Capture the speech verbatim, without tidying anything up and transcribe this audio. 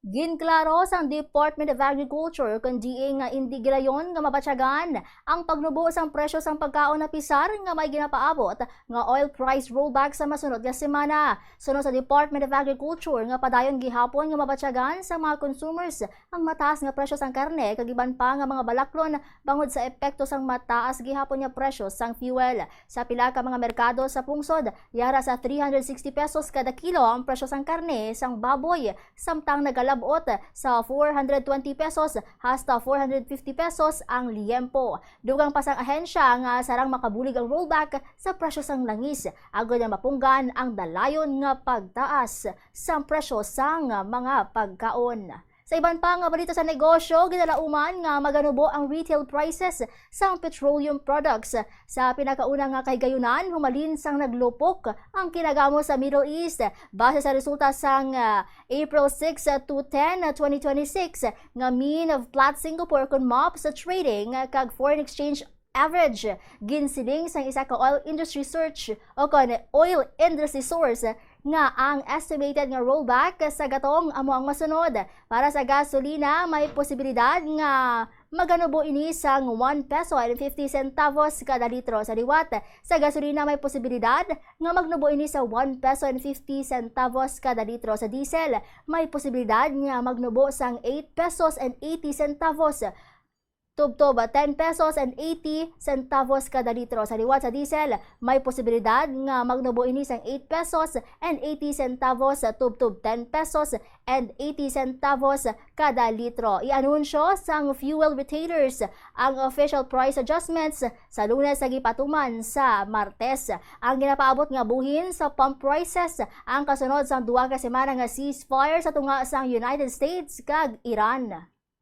Ginklaro sang Department of Agriculture kon D A nga indi gilayon nga mabatyagan ang pagnubo sang presyo sang pagkaon, apisar nga may ginapaabot nga oil price rollback sa masunod nga semana. Suno sa Department of Agriculture nga padayon gihapon nga mabatyagan sa mga consumers ang mataas nga presyo sang karne kag iban pa nga mga balaklon bangod sa epekto sang mataas gihapon nga presyo sang fuel. Sa pila ka mga merkado sa pungsod, yara sa three hundred sixty pesos kada kilo ang presyo sang karne sang baboy, samtang nagalab-ot sa four hundred twenty pesos hasta four hundred fifty pesos ang liyempo. Dugang pa sang ahensya nga sarang makabulig ang rollback sa presyo sang langis, agod nga mapunggan ang dalayon nga pagtaas sang presyo sang mga pagkaon. Sa iban pa nga balita sa negosyo, ginalauman nga maganubo ang retail prices sang petroleum products sa pinakauna nga kahigayunan humalin sang naglupok ang kinagamo sa Middle East. Base sa resulta sang, ah, April six to ten, twenty twenty-six nga mean of Platts Singapore kon MOPS trading kag foreign exchange average, ginsiling sang isa ka oil industry research o kon oil industry source nga ang estimated nga rollback sa gatong amo ang masunod. Para sa gasolina, may posibilidad nga maganubo ini sang one peso and fifty centavos kada litro sa liwat. Sa gasolina, may posibilidad nga magnubo ini sa one peso and fifty centavos kada litro. Sa diesel, may posibilidad nga magnubo sang eight pesos and eighty centavos tubtob ten pesos and eighty centavos kada litro. Sa liwat sa diesel, may posibilidad nga magnubo ini sang eight pesos and eighty centavos tubtob ten pesos and eighty centavos kada litro. Ianunsyo sang fuel retailers ang official price adjustments sa Lunes nga gipatuman sa Martes. Ang ginapaabot nga buhin sa pump prices ang kasunod sang duha ka semana nga ceasefire sa tunga sang United States kag Iran.